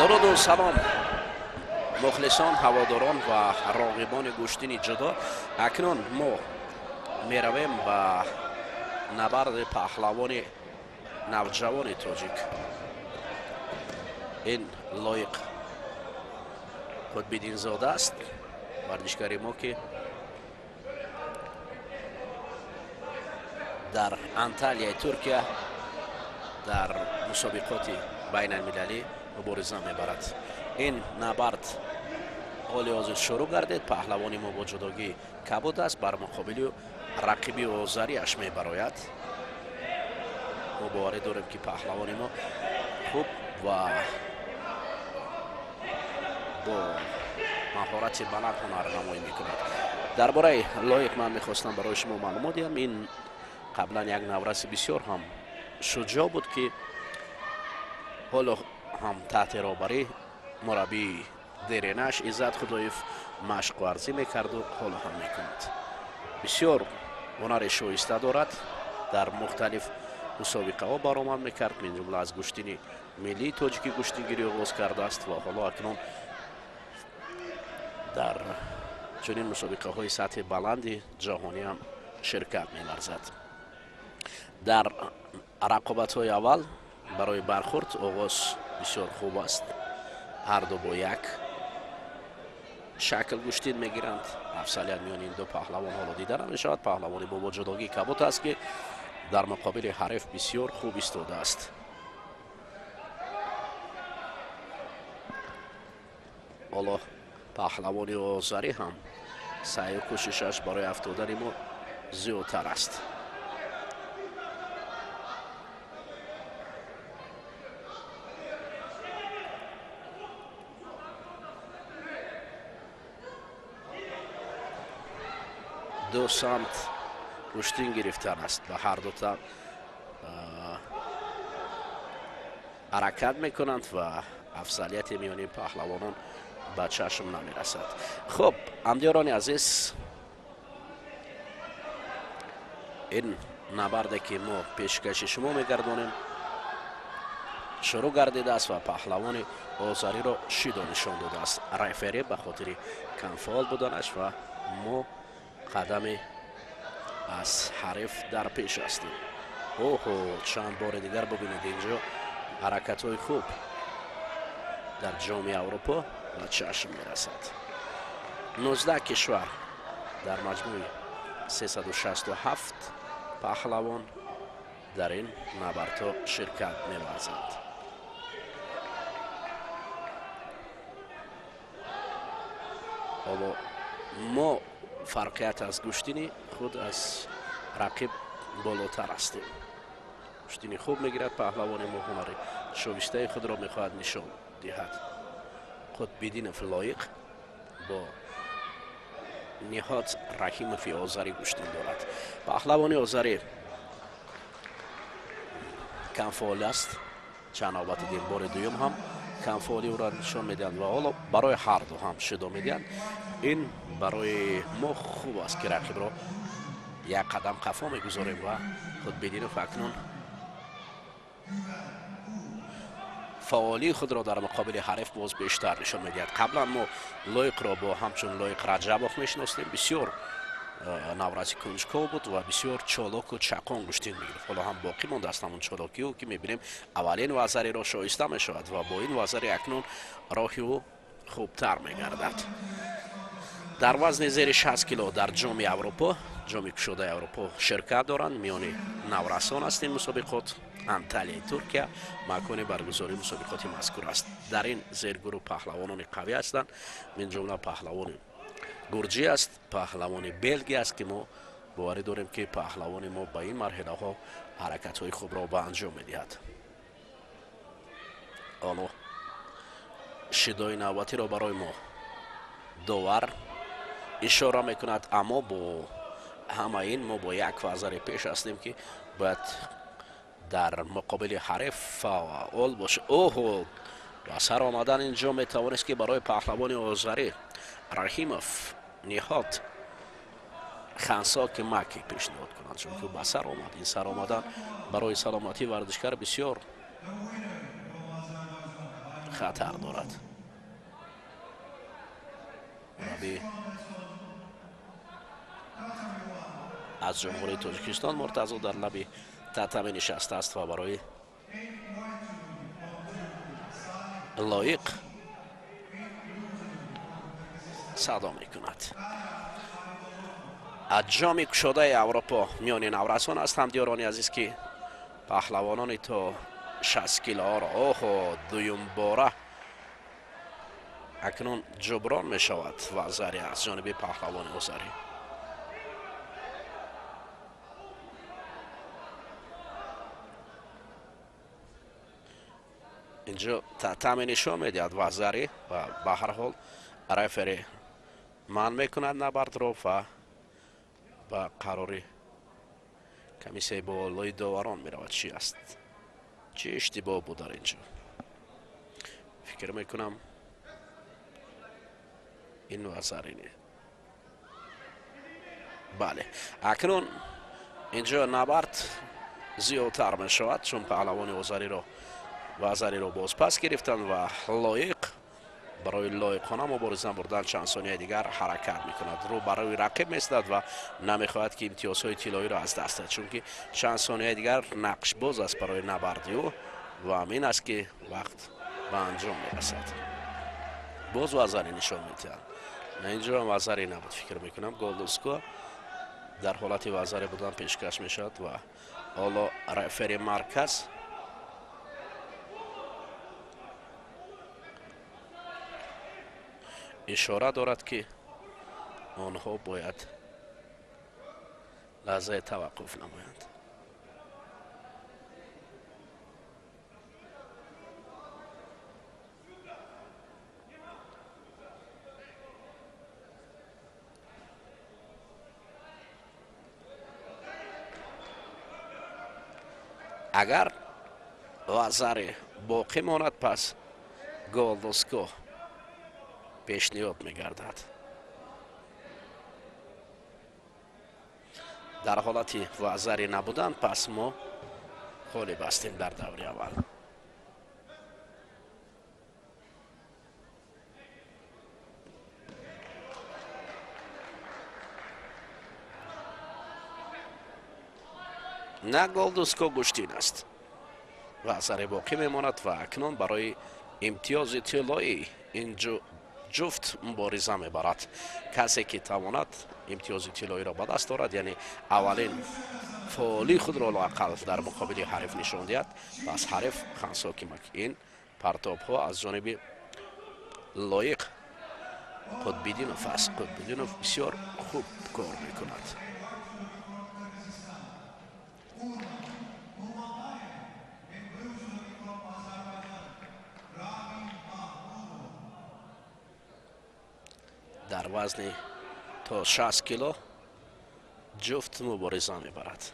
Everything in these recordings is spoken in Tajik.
Дуруду салом, мухлисон, ҳаводорон ва роғибони гӯштини ҷудо. Акнун мо меравем ба набарди паҳлавони навҷавони тоҷик. Ин Лоиқ Қутбиддинзода аст, варзишгари мо, ки дар Анталияи Туркия дар мусобиқоти байналмилалӣ мубориза мебарад. Ин набард ҳоли ҳозир шурӯъ гардид. Паҳлавони мо бо ҷудогии кабуд аст, бар муқобили рақиби озариаш мебарояд. Мо боварӣ дорем, ки паҳлавони мо хуб ва бо маҳорати баланд ҳунарнамоӣ мекунад. Дар бораи Лоиқ ман мехостам барои шумо маълумот диҳам. Ин қаблан як навраси бисёр ҳам шуҷоъ буд, ки ҳоло ҳам таҳти роҳбарӣ мураббии деренаш Иззат Худоев машқварзӣ мекарду ҳоло ҳам мекунад. Бисёр ҳунари шоиста дорад, дар мухталиф мусобиқаҳо баромад мекард, мин ҷумла аз гӯштини миллии тоҷикӣ гӯштингирӣ оғоз кардааст ва ҳоло акнун дар чунин мусобиқаҳои сатҳи баланди ҷаҳонӣ ҳам ширкат меварзад. Дар рақобатҳои аввал барои бархурд оғоз бисёр хуб аст. Ҳарду бо як шакл гӯштин мегиранд. Афзалият миёни ин ду паҳлавон ҳоло дида намешавад. Паҳлавони бо ҷудогии кабут аст, ки дар муқобили ҳариф бисёр хуб истодааст. Ҳоло паҳлавони озарӣ ҳам саъю кӯшишаш барои афтодани мо зиёдтар аст. Ду самт гӯштин гирифтан аст ва ҳар дута ҳаракат мекунанд ва афзалияти миёни паҳлавонон ба чашм намерасад. Хуб, ҳамдиёрони азиз, ин набарде, ки мо пешкаши шумо мегардонем, шурӯъ гардидааст ва паҳлавони озариро шидо нишон додааст рефери ба хотири камфаъол буданаш ва мо қадаме аз ҳариф дар пеш ҳастем. Оҳо, чанд бори дигар бубинед, инҷо ҳаракатҳои хуб дар Ҷоми Аврупо ба чашм мерасад. 19 кишвар дар маҷмӯи 367 паҳлавон дар ин набардҳо ширкат меварзанд. Ҳоло мо фарқият аз гӯштини худ аз рақиб болотар ҳастем. Гӯштини хуб мегирад паҳлавони мо, ҳунари шоистаи худро мехоҳад нишон диҳад. Қутбиддинов Лоиқ бо Ниҳод Раҳимови озарӣ гӯштин дорад. Паҳлавони озарӣ камфаъол аст. Чанд навбати дим, бори дуюм ҳам камфаъоли ӯро нишон медиҳанд ва ҳоло барои ҳарду ҳам шидо медиҳанд. Ин барои мо хуб аст, ки рақибро як қадам қафо мегузорем ва Қутбиддинов акнун фаъолии худро дар муқобили ҳариф боз бештар нишон медиҳад. Қаблан мо Лоиқро бо ҳамчун Лоиқ Раҷабов мешиностем. Бисёр навраси кунҷков буд ва бисёр чолоку чақон гӯштин мегирифт. Ҳоло ҳам боқӣ мондааст ҳамон чолокиу, ки мебинем, аввалин вазариро шоиста мешавад ва бо ин вазари акнун роҳи ӯ хубтар мегардад. Дар вазни зери 60 кило дар Ҷоми Аврупо, Ҷоми кушодаи Аврупо ширкат доранд. Миёни наврасон аст ин мусобиқот. Анталияи Туркия макони баргузории мусобиқоти мазкур аст. Дар ин зергурӯҳ паҳлавонони қавӣ ҳастанд, мин ҷумла паҳлавони гурҷӣ аст, паҳлавони Белгия аст, ки мо боварӣ дорем, ки паҳлавони мо ба ин марҳилаҳо ҳаракатҳои хубро ба анҷом медиҳад. Ҳоло шидои навбатиро барои мо довар ишора мекунад, аммо бо ҳама ин мо бо як вазари пеш ҳастем, ки бояд дар муқобили ҳариф фаъол бошад. Оҳо, ба сар омадан инҷо метавонист, ки барои паҳлавони озарӣ Раҳимов Ниҳод хансоки маки пешниҳод кунанд, чунки ба сар омад. Ин сар омадан барои саломатии варзишгар бисёр Хатар дорад. Мураббӣ аз Ҷумҳурии Тоҷикистон Муртазо дар лаби татами нишастааст ва барои Лоиқ садо мекунад. Аз ҷоми кушодаи Аврупо миёни наврасон аст, ҳамдиёрони азиз, ки паҳлавонони то 60 килоро оҳо дуюмбора акнун ҷуброн мешавад вазари аз ҷониби паҳлавони озарӣ. Инҷо татами нишон медиҳад вазари ва ба ҳар ҳол рефери манъ мекунад набардро ва ба қарори комиссияи болои доварон меравад. Чӣ аст? Чӣ иштибоҳ буд дар инҷо? Фикр мекунам, ин вазари не. Бале, акнун инҷо набард зиёдтар мешавад, чун паҳлавони озариро вазариро бозпас гирифтанд ва Лоиқ барои лоиқона мубориза бурдан чанд сонияи дигар ҳаракат мекунад. Рӯ барои рақиб местад ва намехоҳад, ки имтиёзҳои тиллоиро аз даст диҳад, чунки чанд сонияи дигар нақшбоз аст барои набарди ӯ ва ҳамин аст, ки вақт ба анҷом мерасад. Боз вазари нишон медиҳанд. На, инҷо ҳам вазаре набуд, фикр мекунам. Голдуско дар ҳолати вазаре будан пешкаш мешавад ва ҳоло рефери марказ ишора дорад, ки онҳо бояд лаҳзае таваққуф намоянд. Агар вазаре боқӣ монад, пас голдоско пешниҳод мегардад. Дар ҳолати вазаре набудан, пас мо ғолиб ҳастем дар даври аввал. На, голдуско гӯштин аст, вазаре боқӣ мемонад ва акнун барои имтиёзи тиллоӣ ин ҷуфт мубориза мебарад. Касе ки тавонад имтиёзи тиллоиро ба даст орад, яъне аввалин фаъолии худро лоақал дар муқобили ҳариф нишон диҳад, пас ҳариф Хансокимак. Ин партобҳо аз ҷониби Лоиқ Қутбиддинов аст. Қутбиддинов бисёр хуб кор мекунад. Дар вазни то 60 кило ҷуфт мубориза мебарад.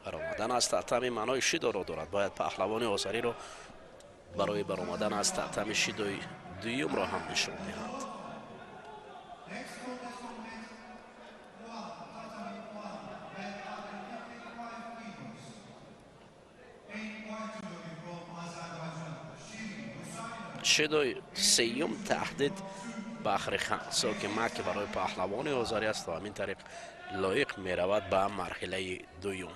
Баромадан аз татами маънои шидоро дорад. Бояд паҳлавони озариро барои баромадан аз татами шидои дуюмро ҳам нишон диҳанд. Шидои сеюм таҳдид бахри Хансоки Маки барои паҳлавони озарӣ аст ва ҳамин тариқ Лоиқ меравад ба марҳилаи дуюм.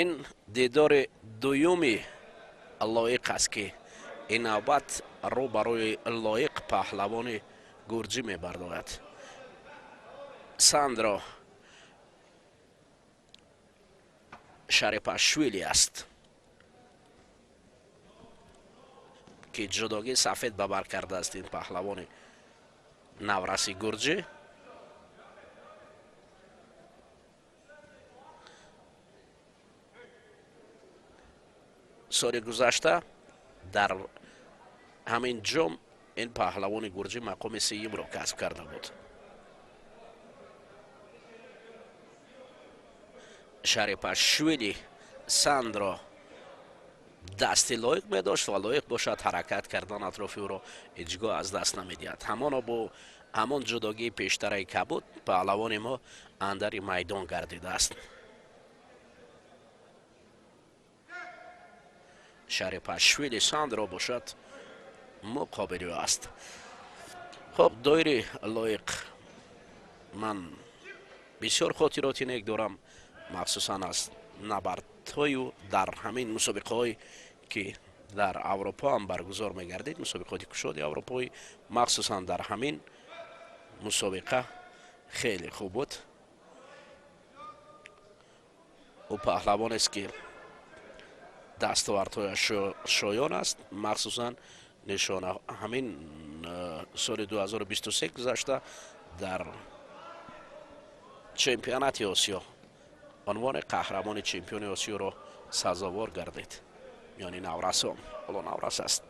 Ин дидори дуюми Лоиқ аст, ки ин навбат рӯ барои Лоиқ паҳлавони гурҷӣ мебардорад. Сандро Шарипашвили аст, ки ҷудогии сафед ба бар кардааст ин паҳлавони навраси гурҷӣ. Соли гузашта дар ҳамин ҷом ин паҳлавони гурҷӣ мақоми сеюмро касб карда буд. Шарипашвили Сандро дасти Лоиқ медошт ва Лоиқ бошад ҳаракат кардан атрофи ӯро ҳеҷгоҳ аз даст намедиҳад. Ҳамоно бо ҳамон ҷудогии пештараи кабуд паҳлавони мо андари майдон гардидааст. Шарипашвили Сандро бошад муқобили ӯ аст. Хоб, доири Лоиқ ман бисёр хотироти нек дорам, махсусан аз набардҳою дар ҳамин мусобиқаҳое ки дар Аврупо ҳам баргузор мегардид, мусобиқоти кушоди аврупоӣ, махсусан дар ҳамин мусобиқа хеле хуб буд. Ӯ паҳлавонест ки дастовардҳояш шоён аст, махсусан нишона ҳамин соли 2023 гузашта дар чемпионати Осиё унвони қаҳрамони чемпиони Осиёро сазовор гардид миёни наврасон. Ҳоло наврас аст,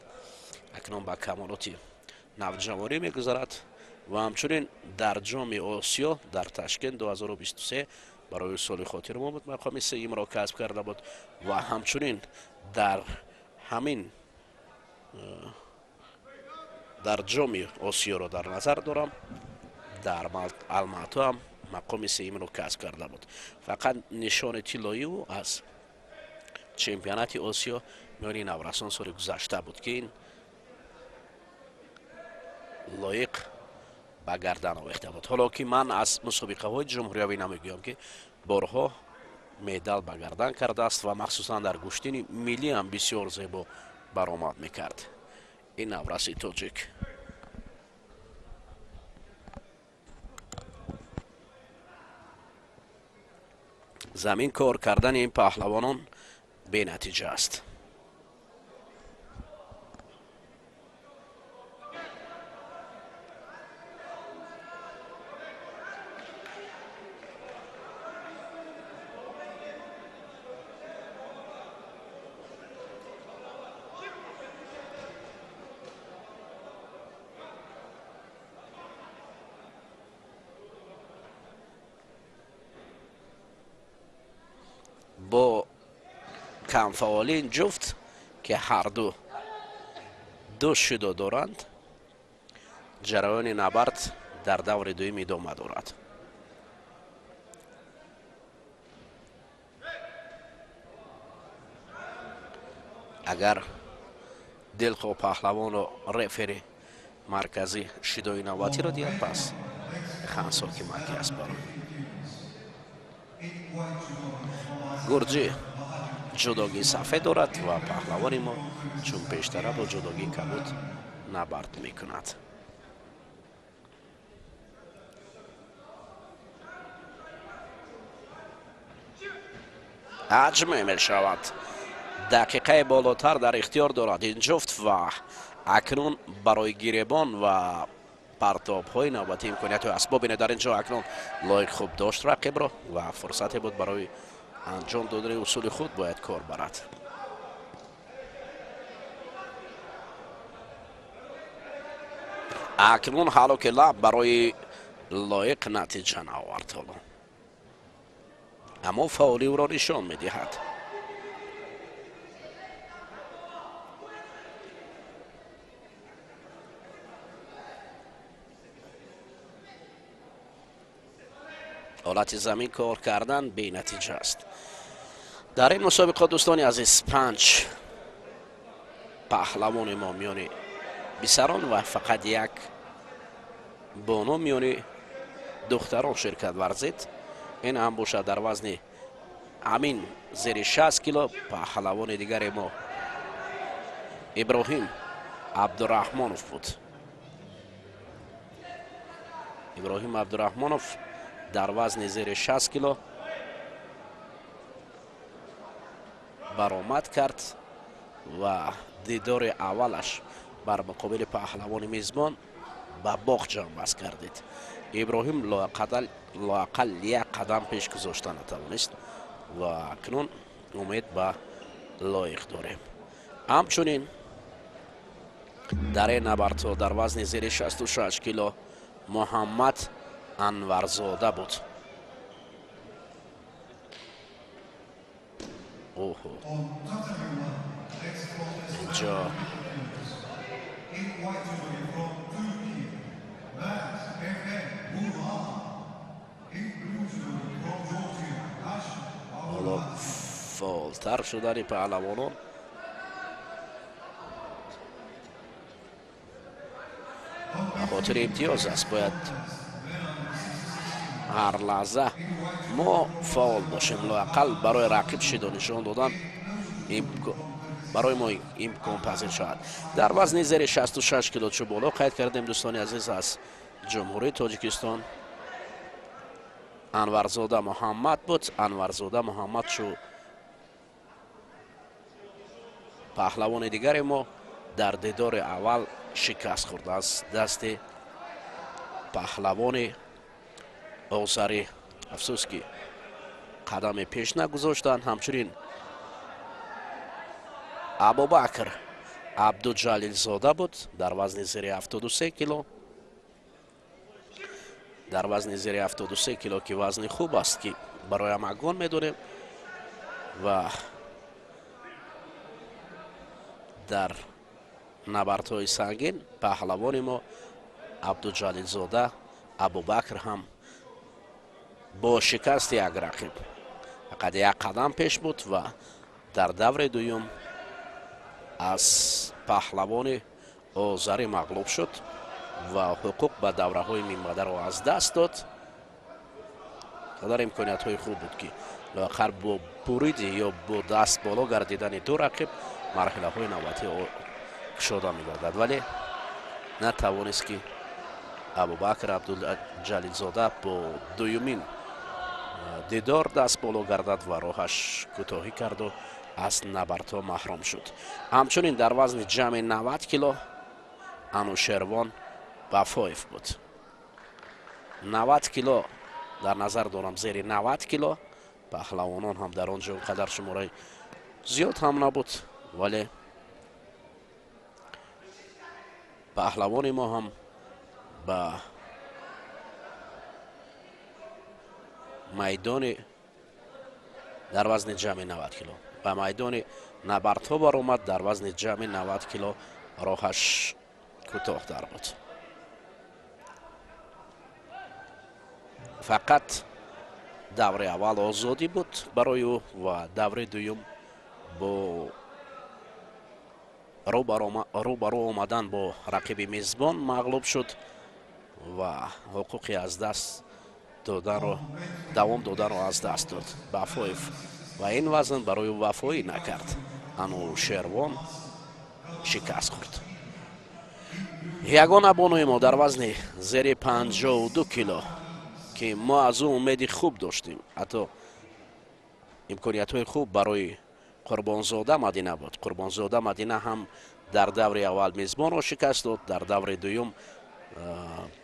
акнун ба камолоти навҷавонӣ мегузарад ва ҳамчунин дар ҷоми Осиё дар Ташкент 2023 барои соли хотир мо буд мақоми сеюмро касб карда буд ва ҳамчунин дар ҳамин дар ҷоми Осиёро дар назар дорам, дар Алмато ҳам мақоми сеюмро касб карда буд. Фақат нишони тиллоӣ ӯ аз чемпионати Осиё миёни наврасон соли гузашта буд, ки ин Лоиқ ба гардан овехта буд. Ҳоло ки ман аз мусобиқаҳои ҷумҳуриявӣ намегӯям, ки борҳо медал ба гардан кардааст ва махсусан дар гӯштини миллӣ ҳам бисёр зебо баромад мекард ин навраси тоҷик. Замин кор кардани ин паҳлавонон бенатиҷа аст. Бо камфаъолин ҷуфт ки ҳарду ду шидо доранд, ҷараёни набард дар даври дуюм идома дорад. Агар дилхоҳ паҳлавонро рефери марказӣ шидои навбатиро диҳад, пас хансоки маркӣ аст барои гурҷӣ. Ҷудогии сафед дорад ва паҳлавони мо чун пештара бо ҷудогии кабуд набард мекунад. Ҳаҷме мешавад. Дақиқаи болотар дар ихтиёр дорад ин ҷуфт ва акнун барои гиребон ва партобҳои навбатӣ имкониятҳои аст. Бубинед, дар ин ҷо акнун Лоиқ хуб дошт рақибро ва фурсате буд барои анҷом додани усули худ бояд кор барад. Акнун ҳало ки лаб барои Лоиқ натиҷа наовард ҳоло, аммо фаъолӣ ӯро нишон медиҳад. Ҳолати замин кор кардан бенатиҷа аст. Дар ин мусобиқа, дӯстони азиз, 5 паҳлавони мо миёни писарон ва фақат як бону миёни духтарон ширкат варзид. Ин ҳам бошад дар вазни ҳамин зери 60 кило паҳлавони дигари мо Иброҳим Абдураҳмонов буд. Иброҳим Абдураҳмонов дар вазни зери 60 кило баромад кард ва дидори аввалаш бар муқобили паҳлавони мезбон ба боғ ҷамъбаст гардид. Иброҳим лоақал як қадам пеш гузошта натавонист ва акнун умед ба Лоиқ дорем. Ҳамчунин дар ин набардҳо дар вазни зери 66 кило Муҳаммад Анварзода буд. Оҳо, Инҷо ҳоло фаъолтар шудани паҳлавонон ба хотири имтиёз аст. Бояд ҳар лаҳза мо фаъол бошем, лоақал барои рақиб шидо нишон додан барои мо имконпазир шавад. Дар вазни зери 66 кило, чу боло қайд кардем, дӯстони азиз, аз Ҷумҳурии Тоҷикистон Анварзода Муҳаммад буд. Анварзода Муҳаммад чу паҳлавони дигари мо дар дидори аввал шикаст хӯрд аз дасти паҳлавони озарӣ. Афсӯс, ки қадаме пеш нагузоштанд. Ҳамчунин Абубакр Абдуҷалилзода буд дар вазни зери 73 кило. Дар вазни зери 73 кило, ки вазни хуб аст, ки барои ҳамагон медонем, ва дар набардҳои сангин паҳлавони мо Абдуҷалилзода Абубакр ҳам бо шикасти як рақиб фақат як қадам пеш буд ва дар даври дуюм аз паҳлавони озарӣ мағлуб шуд ва ҳуқуқ ба давраҳои минбаъдаро аз даст дод. Қадар имкониятҳои хуб буд, ки лоақал бо буриди ё бо даст боло гардидани ду рақиб марҳилаҳои навбатӣ кушода мегардад, вале натавонист, ки Абубакр Абдулҷалилзода бо дуюмин дидор даст боло гардад ва роҳаш кӯтоҳӣ карду аз набардҳо маҳрум шуд. Ҳамчунин дар вазни ҷамъи 90 кило Анушервон Вафоев буд. 90 кило дар назар дорам, зери 90 кило паҳлавонон ҳам дар он ҷо қадар шумораи зиёд ҳам набуд, вале паҳлавони мо ҳам ба майдони дар вазни ҷамъи 90 кило ба майдони набардҳо баромад. Дар вазни ҷамъи 90 кило роҳаш кӯтоҳтар буд. Фақат даври аввал озодӣ буд барои ӯ ва даври дуюм бо рӯбарӯ омадан бо рақиби мезбон мағлуб шуд ва ҳуқуқи аз даст доданро, давом доданро аз даст дод Вафоев ва ин вазн барои ӯ вафоӣ накард. Анушервон шикаст хӯрд. Ягона бонуи мо дар вазни зери 52 кило, ки мо аз ӯ умеди хуб доштем, ҳатто имкониятҳои хуб барои Қурбонзода Мадина буд. Қурбонзода Мадина ҳам дар даври аввал мезбонро шикаст дод, дар даври дуюм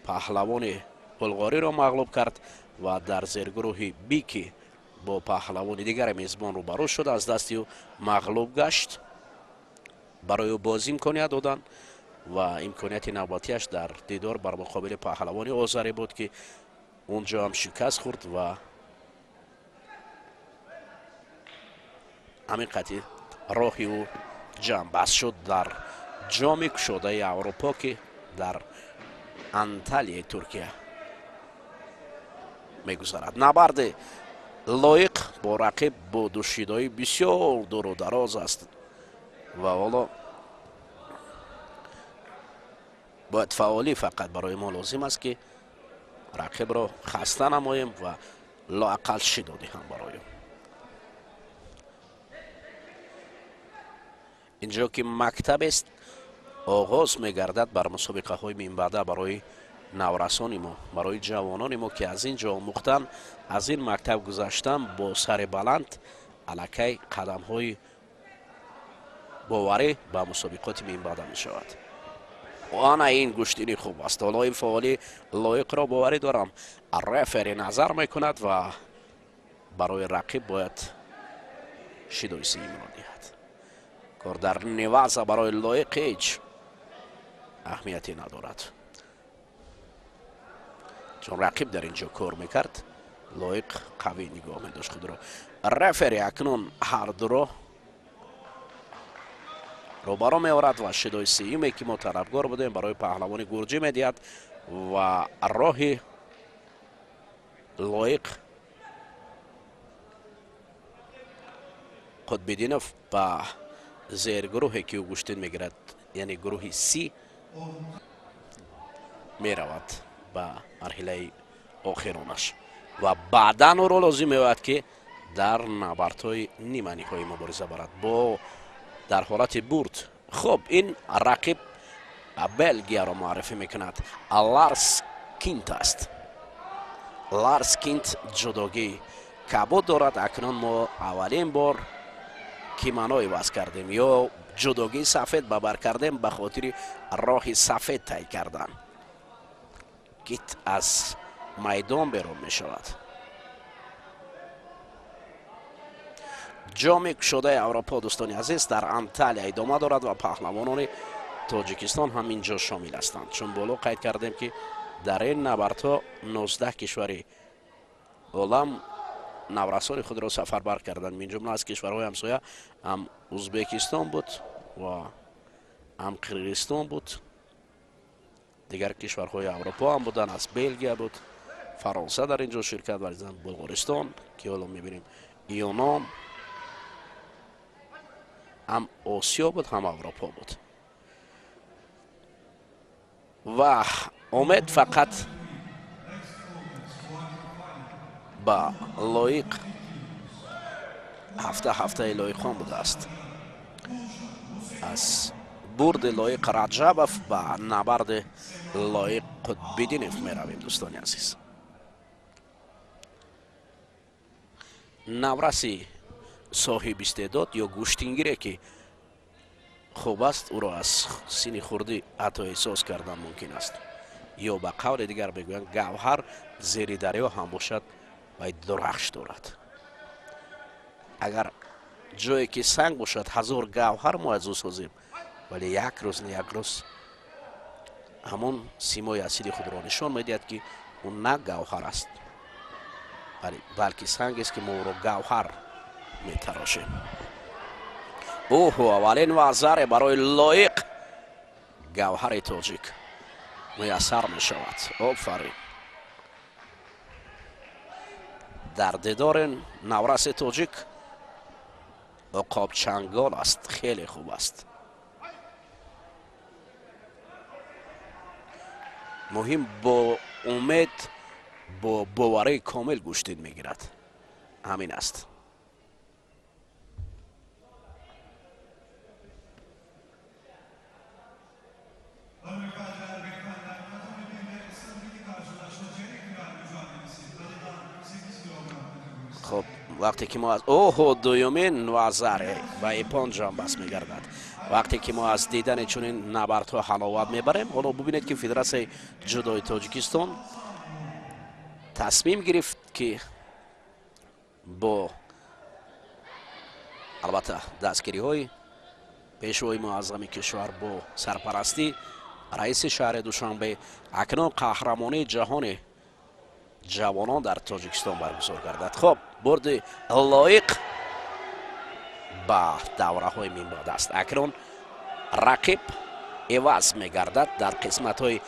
паҳлавони булғориро мағлуб кард ва дар зергурӯҳи Би, ки бо паҳлавони дигари мезбон рӯбарӯ шуд, аз дасти ӯ мағлуб гашт. Барои ӯ боз имконият доданд ва имконияти навбатиаш дар дидор бар муқобили паҳлавони озарӣ буд, ки унҷо ҳам шикаст хӯрд ва ҳамин қатъи роҳи ӯ ҷамъбаст шуд дар ҷоми кушодаи Аврупо, ки дар Анталияи Туркия мегузарад. Набарди Лоиқ бо рақиб бо душидоӣ бисёр дуру дароз аст ва ҳоло бояд фаъолӣ фақат барои мо лозим аст, ки рақибро хаста намоем ва лоақал шидо диҳам барои ӯ. Инҷо ки мактабест, оғоз мегардад бар мусобиқаҳои минбаъда барои наврасони мо, барои ҷавонони мо, ки аз ин ҷо омӯхтан, аз ин мактаб гузаштан бо сари баланд аллакай қадамҳои боварӣ ба мусобиқоти минбаъда мешавад. Ана ин гӯштини хуб аст. Ҳоло ин фаъоли Лоиқро боварӣ дорам, рефери назар мекунад ва барои рақиб бояд шидои сиимро диҳад. Кор дар неваза барои Лоиқ ҳеҷ аҳамияте надорад, чун рақиб дар ин ҷо кор мекард. Лоиқ қавӣ нигоҳ медошт худро. Рефери акнун ҳардуро рӯбаро меорад ва шидои сеюме, ки мо талабгор будем, барои паҳлавони гурҷӣ медиҳад ва роҳи Лоиқ Қутбиддинов ба зергурӯҳе, ки ӯ гӯштин мегирад, яъне гурӯҳи Си, меравад ба марҳилаи охиронаш ва баъдан ӯро лозим меояд, ки дар набардҳои ниманиҳоӣ мубориза барад бо дар ҳолати бурд. Хуб, ин рақиб Белгияро муаррифӣ мекунад, Ларс Кинт аст. Ларс Кинт ҷудогии кабуд дорад. Акнун мо аввалин бор кимоно иваз кардем ё ҷудогии сафед ба бар кардем ба хотири роҳи сафед тай кардан. Кит аз майдон берун мешавад. Ҷоми кушодаи Аврупо, дӯстони азиз, дар Анталия идома дорад ва паҳлавонони Тоҷикистон ҳам инҷо шомил ҳастанд, чун боло қайд кардем, ки дар ин набардҳо 19 кишвари олам наврасони худро сафарбар карданд. Мин ҷумла аз кишварҳои ҳамсоя ҳам Узбекистон буд ва ҳам Қирғизистон буд, дигар кишварҳои Аврупо ҳам буданд, аз Белгия буд, Фаронса дар ин ҷо ширкат варзиданд, Булғористон, ки ҳоло мебинем, Юнон, ҳам Осиё буд, ҳам Аврупо буд. Ва умед фақат ба Лоиқ, ҳафта ҳафтаи Лоиқхон будааст. Аз бурди Лоиқ Раҷабов ба набарди Лоиқ Қутбиддинов меравем, дӯстони азиз. Навраси соҳиби истеъдод ё гӯштингире, ки хуб аст, ӯро аз синни хурдӣ ҳатто эҳсос кардан мумкин аст, ё ба қавли дигар мегӯянд, гавҳар зери дарё ҳам бошад, вай дурахш дорад. Агар ҷое ки санг бошад, ҳазор гавҳар мо аз ӯ созем, вале як рӯз не як рӯз ҳамон симои асили худро нишон медиҳад, ки ӯ на гавҳар аст, балки сангест, ки мо ӯро гавҳар метарошем. Оҳо, аввалин вазаре барои Лоиқ, гавҳари тоҷик муяссар мешавад. Офарин! Дар дидори навраси тоҷик уқобчангол аст, хеле хуб аст. Муҳим, бо умед, бо боварии комил гӯштин мегирад, ҳамин аст. Хуб, вақте ки мо аз оҳо, дуюмин вазаре ба ипон ҷамъбаст мегардад. Вақте ки мо аз дидани чунин набардҳо ҳаловат мебарем, ҳоло бубинед, ки Федератсияи ҷудои Тоҷикистон тасмим гирифт, ки бо албатта дастгириҳои пешвои муаззами кишвар, бо сарпарастӣ раиси шаҳри Душанбе, акнун қаҳрамонии ҷаҳони ҷавонон дар Тоҷикистон баргузор гардад. Хуб, бурди Лоиқ ба давраҳои минбаъд аст. Акнун рақиб иваз мегардад дар қисматҳои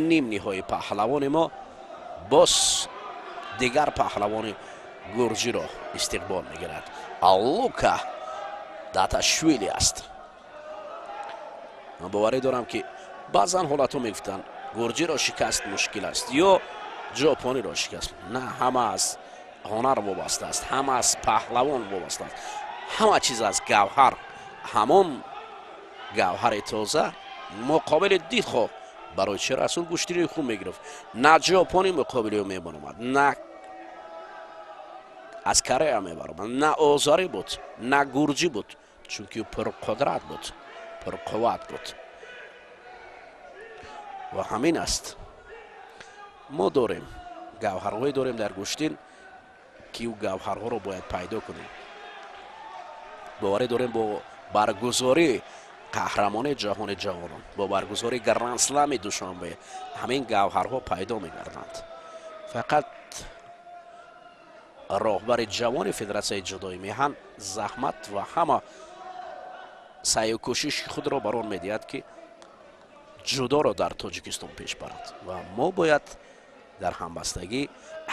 нимниҳои. Паҳлавони мо боз дигар паҳлавони гурҷиро истиқбол мегирад, Лука Даташвили аст. Ман боварӣ дорам, ки баъзан ҳолатҳо мегуфтанд, гурҷиро шикаст мушкил аст ё ҷопониро шикаст. На, ҳама аз ҳунар вобаста аст, ҳама аз паҳлавон вобаста аст, ҳама чиз аз гавҳар. Ҳамон гавҳари тоза муқобили дидхоҳ барои чи Расул гӯштини хуб мегирифт, на ҷопонӣ муқобили ӯ мебаромад, на аз Корея мебаромад, на озарӣ буд, на гурҷӣ буд, чунки ӯ пурқудрат буд, пурқувват буд. Ва ҳамин аст, мо дорем гавҳарҳое дорем дар гӯштин, ки ӯ гавҳарҳоро бояд пайдо кунем. Боварӣ дорем, бо баргузории қаҳрамони ҷаҳони ҷавонон, бо баргузории Грандслами Душанбе ҳамин гавҳарҳо пайдо мегарданд. Фақат роҳбари ҷавони Федератсияи ҷудои меҳан заҳмат ва ҳама Саъю кӯшиши худро бар он медиҳад, ки ҷудоро дар Тоҷикистон пеш барад, ва мо бояд дар ҳамбастагӣ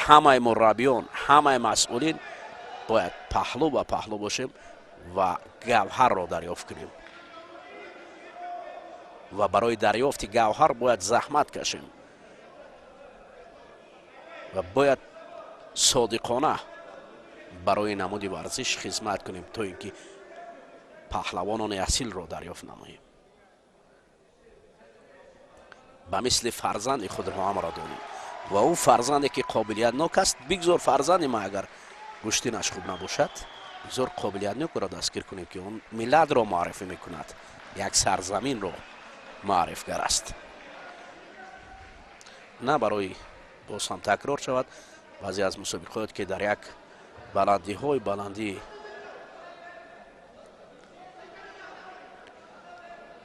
ҳамаи мураббиён, ҳамаи масъулин бояд паҳлӯ ба паҳлӯ бошем ва гавҳарро дарёфт кунем, ва барои дарёфти гавҳар бояд заҳмат кашем ва бояд содиқона барои намуди варзиш хизмат кунем, то ин ки паҳлавонони асилро дарёфт намоем. Ба мисли фарзанди худро ҳамаро донем, ва ӯ фарзанде ки қобилиятнок аст, бигзор фарзанди ма агар гӯштинаш хуб набошад, бигзор қобилиятнокро дастгир кунем, ки он миллатро муаррифӣ мекунад, як сарзаминро маърифгар аст. На барои боз ҳам такрор шавад баъзе аз мусобиқот, ки дар як баландиҳои баландӣ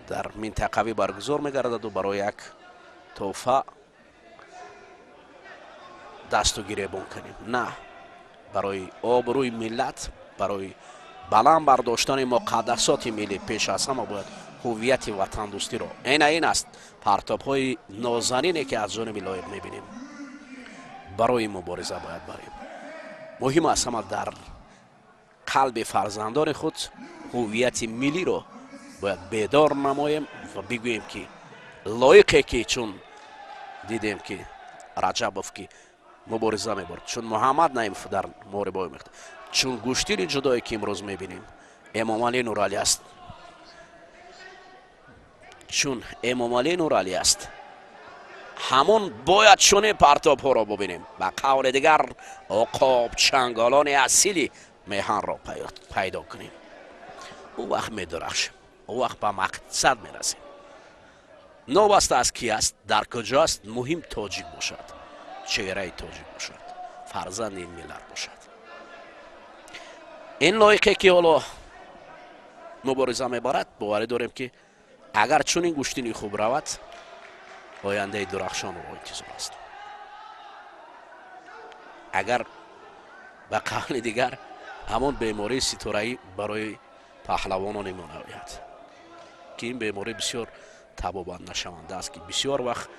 дар минтақавӣ баргузор мегардаду барои як тӯҳфа дасту гиребон кунем. На, барои обрӯи миллат, барои баланд бардоштани муқаддасоти миллӣ пеш аз ҳама бояд ҳуввияти ватандӯстиро. Ина ин аст партобҳои нозанине, ки аз ҷониби Лоиқ мебинем. Барои мубориза бояд барем. Муҳим аз ҳама дар қалби фарзандони худ ҳуввияти миллиро бояд бедор намоем ва бигӯем, ки лоиқе ки чун дидем, ки Раҷабов ки мубориза мебурд, чун Муҳаммад Наимов дар муҳорибаҳо мехт, чун гӯштини ҷудое ки имрӯз мебинем Эмомалӣ Нуралӣ аст, чун Эмомалӣ Нуралӣ аст, ҳамон бояд чунин партобҳоро бубинем. Ба қавли дигар, уқоб чанголони асили меҳанро пайдо кунем. Ӯ вақт медурахшем, ӯ вақт ба мақсад мерасем. Новаста аз ки аст, дар куҷо аст, муҳим тоҷик бошад, чеҳраи тоҷик бошад, фарзанди ин миллат бошад. Ин лоиқе ки ҳоло мубориза мебарад, боварӣ дорем, ки агар чунин гӯштини хуб равад, ояндаи дурахшонро интизор аст. Агар ба қавли дигар ҳамон бемории ситораӣ барои паҳлавонони мо наояд, ки ин беморӣ бисёр табобатнашаванда аст, ки бисёр вақт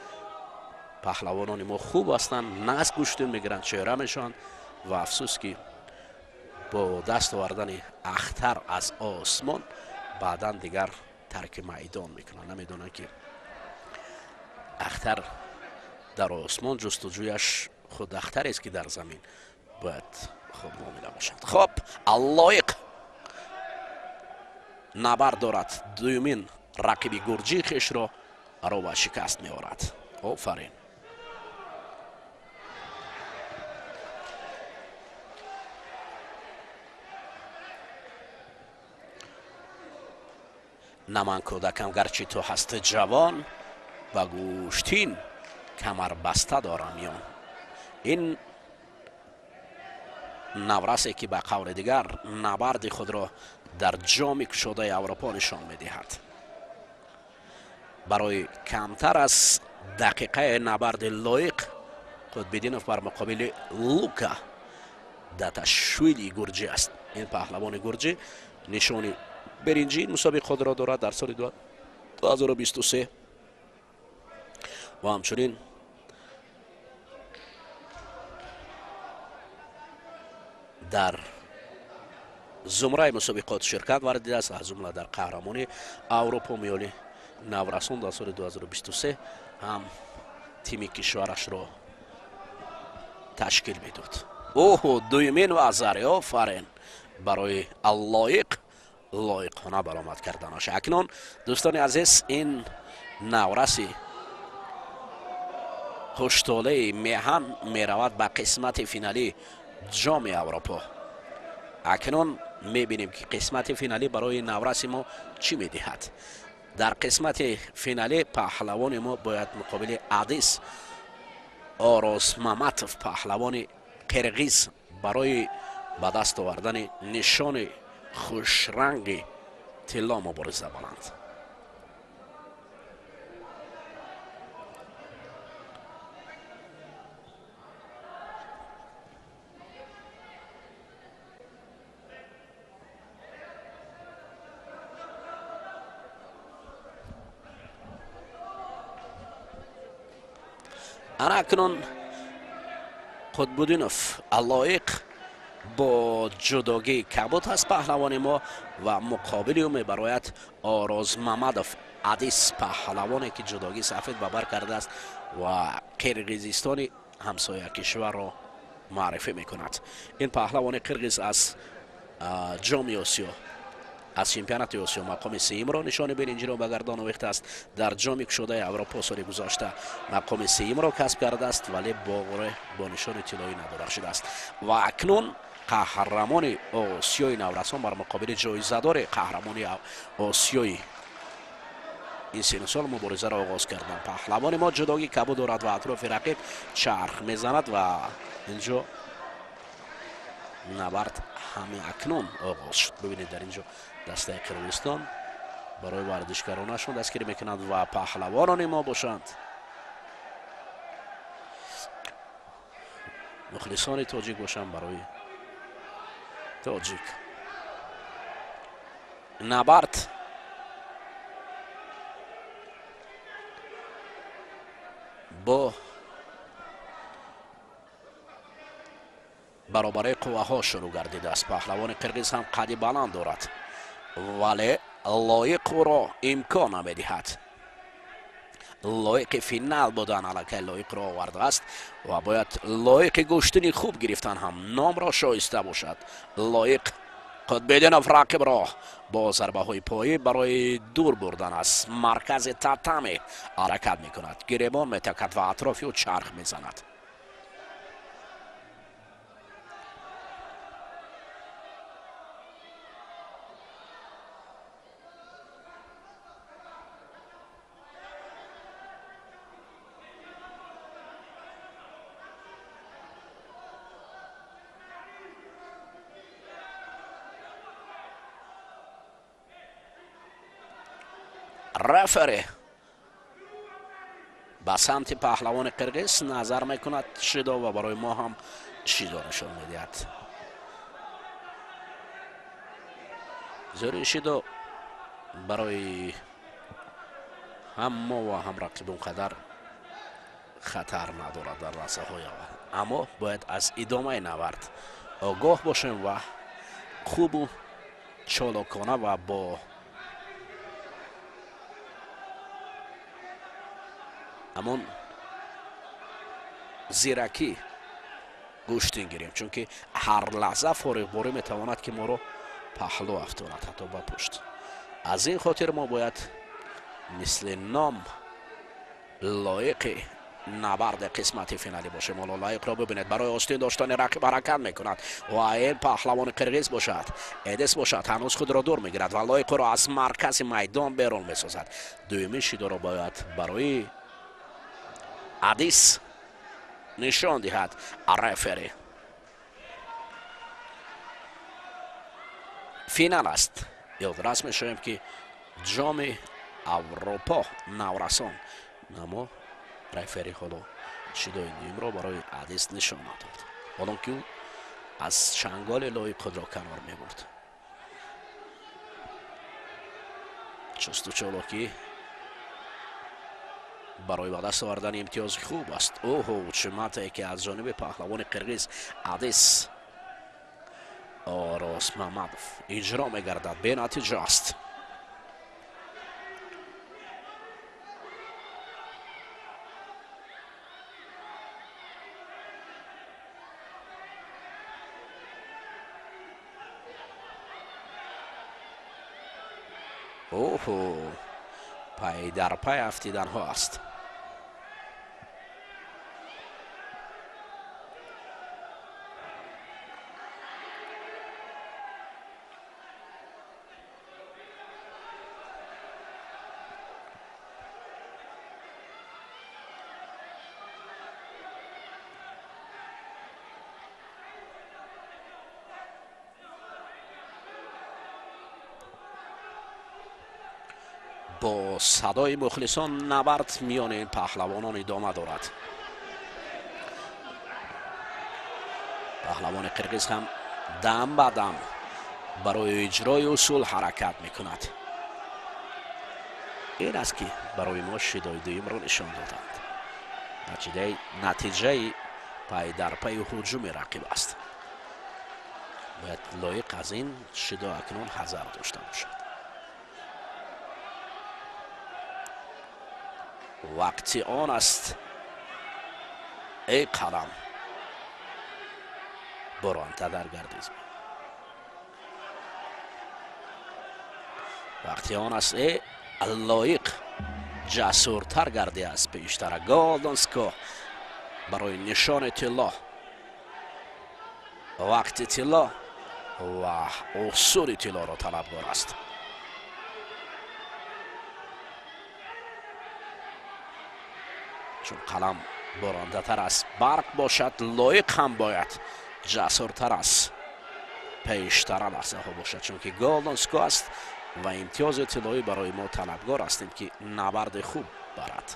паҳлавонони мо хуб ҳастанд, нағз гӯштин мегиранд, чеҳра мешаванд, ва афсӯс ки бо даст овардани ахтар аз осмон баъдан дигар тарки майдон мекунанд. Намедонанд, ки ахтар дар осмон ҷустуҷӯяш худ ахтарест, ки дар замин бояд хуб муомила бошад. Хоб, Лоиқ набард дорад, дуюмин рақиби гурҷии хешро ро ба шикаст меорад. Офарин! На ман кӯдакам, гарчи ту ҳасти ҷавон, ба гӯштин камарбаста дорам ён. Ин наврасе ки ба қавли дигар набарди худро дар ҷоми кушодаи Аврупо нишон медиҳад. Барои камтар аз дақиқаи набарди Лоиқ Қутбиддинов бар муқобили Лука Даташвили гурҷӣ аст. Ин паҳлавони гурҷӣ нишони биринҷии мусобиқотро дорад дар соли 2023 ва ҳамчунин дар зумраи мусобиқот ширкат варзидааст, аз ҷумла дар қаҳрамони Аврупо миёни наврасон дар соли 2023 ҳам тими кишварашро ташкил медод. Оҳо, дуюмин вазари! Офарин барои Лоиқ, лоиқона баромад карданаш. Акнун, дӯстони азиз, ин навраси хуштолаи меҳан меравад ба қисмати финалии ҷоми Аврупо. Акнун мебинем, ки қисмати финалӣ барои навраси мо чӣ медиҳад. Дар қисмати финалӣ паҳлавони мо бояд муқобили Адис Орозмаматов, паҳлавони қирғиз, барои ба даст овардани нишони хушранги тилло мубориза баранд. Ана акнун Қутбуддинов Лоиқ бо ҷудогии кабуд ҳаст паҳлавони мо ва муқобили ӯ мебарояд Орозмамадов Адис, паҳлавоне ки ҷудогии сафед ба бар кардааст ва Қирғизистони ҳамсоя кишварро муаррифӣ мекунад. Ин паҳлавони қирғиз аз Ҷоми Осиё, аз чемпионати Осиё мақоми сеюмро нишони биринҷиро ба гардон овехтааст. Дар Ҷоми кушодаи Аврупо соли гузашта мақоми сеюмро касб кардааст, вале бо нишони тиллоӣ надорахшидааст. Ва акнун қаҳрамони Осиёи наврасон бар муқобили ҷоизадори қаҳрамони Осиёи ин сину сол муборизаро оғоз карданд. Паҳлавони мо ҷудогии кабуд дорад ва атрофи рақиб чарх мезанад ва инҷо набард ҳамин акнун оғоз шуд. Бибинед, дар инҷо дастаи Қирғизистон барои варзишгаронашон дастгирӣ мекунанд ва паҳлавонони мо бошанд. Мухлисони тоҷик бошанд барои тоҷик. Набард бо баробари қувваҳо шурӯъ гардидааст. Паҳлавони қирғиз ҳам қади баланд дорад, вале Лоиқ ӯро имкон намедиҳад. Лоиқи финал будан аллакай Лоиқро овардааст ва бояд лоиқи гӯштини хуб гирифтан ҳам номро шоиста бошад. Лоиқ Қутбиддинов рақибро бо зарбаҳои поӣ барои дур бурдан аз маркази татами ҳаракат мекунад. Гиребон метакад ва атрофи ӯ чарх мезанад. Рефери ба самти паҳлавони қирғиз назар мекунад шидо ва барои мо ҳам шидо нишон медиҳад. Зери шидо барои ҳам мо ва ҳам рақиб он қадар хатар надорад дар лаҳзаҳои аввал, аммо бояд аз идомаи набард огоҳ бошем ва хубу чолокона ва бо ҳамон зиракӣ гӯштин гирем, чунки ҳар лаҳза фориғборӣ метавонад ки моро паҳлӯ афтонад, ҳатто ба пушт. Аз ин хотир мо бояд мисли ном лоиқи набарди қисмати финалӣ бошем. Ҳоло Лоиқро бибинед, барои остин доштани рақиб ҳаракат мекунад ва ин паҳлавони қирғиз бошад, Эдис бошад, ҳанӯз худро дур мегирад ва Лоиқро аз маркази майдон берун месозад. Дуюмин шидоро бояд барои Адис нишон диҳад рефери. Финал аст. Ёдрас мешавем ки Ҷоми Аврупо наврасон, аммо рефери ҳоло шидои дуюмро барои Адис нишон надод, ҳолон ки ӯ аз чанголи Лоиқ худро канор мебурд. Чусту чолокӣ барои ба даст овардани имтиёзи хуб аст. Оҳо, чӣ матае ки аз ҷониби паҳлавони қирғиз Адис Орозмамадов иҷро мегардад, бенатиҷа аст. Оҳо, пай дар пай афтиданҳо аст. Бо садои мухлисон набард миёни паҳлавонон идома дорад. Паҳлавони қирғиз ҳам дам ба дам барои иҷрои усул ҳаракат мекунад. Ин аст ки барои мо шидои дуюмро нишон доданд. Натиҷаи пай дар пайи ҳуҷуми рақиб аст. Бояд Лоиқ аз ин шидо акнун ҳазар дошта бошад. Вақти он аст, эй қалам, буронта дар гардиз. Вақти он аст, эй Лоиқ, ҷасуртар гардӣ аз пештара. Голден Скор барои нишони тилло, вақти тилло ва усули тиллоро талабгор аст. Чун қалам бурондатар аз барқ бошад, Лоиқ ҳам бояд ҷасуртар аз пештара лаҳзаҳо бошад, чунки Голден Скор аст ва имтиёзи тиллоӣ барои мо талабгор ҳастем, ки набарди хуб барад.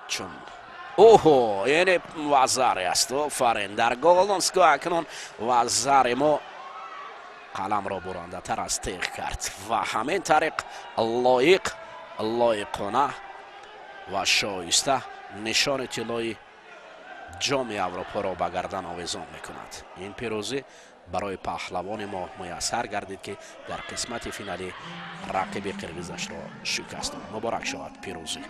Чун оҳо, яъне вазаре аст. Офарин, дар Голден Скор акнун вазари мо қаламро бурандатар аз теғ кард ва ҳамин тариқ Лоиқ лоиқона ва шоиста нишони тиллои ҷоми Аврупоро ба гардан овезон мекунад. Ин пирӯзӣ барои паҳлавони мо муяссар гардид, ки дар қисмати финалӣ рақиби қирғизашро шикаст дод. Муборак шавад пирӯзӣ.